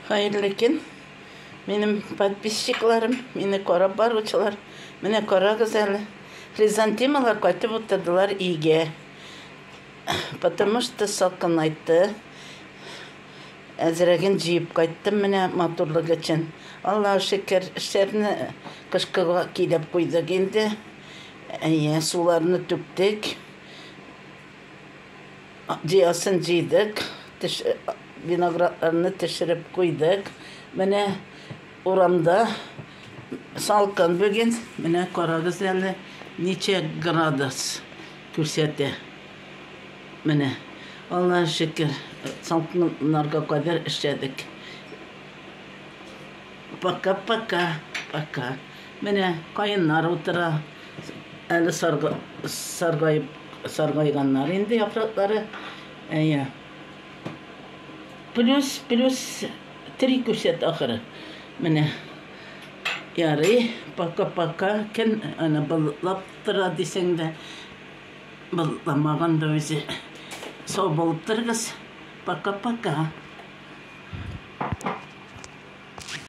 Хәерле көн. Минем подписчикларым, мине карап баручылар. Менә карагыз әле. Хризантемалар кайтып утырдылар өйгә. Потому что салкынайтты. Әзрәген җыеп кайттым менә матурлык өчен. Аллага шөкер, эшләрне кышкыга көйләп куйдык инде. Әйе, суларны түктек. Җыясын җыйдык, теш, виноградларны төшереп куйдык. Менә урамда салкын бүген. Менә карагыз әле, ничә градус күрсәтә. Менә, Аллага шөкер, салкыннарга кадәр эшләдек. Пока-пока, пока. Менә каеннар утыра. Әле сарга, саргаеп, саргайганнар инде яфраклары. Әйе. Плюс, плюс три күрсәт ахыры. Менә. Ярый, пока-пока. Көн аны болытлап тора дисәң дә, болытламаган да үзе. Сау булып торыгыз. Пока-пока.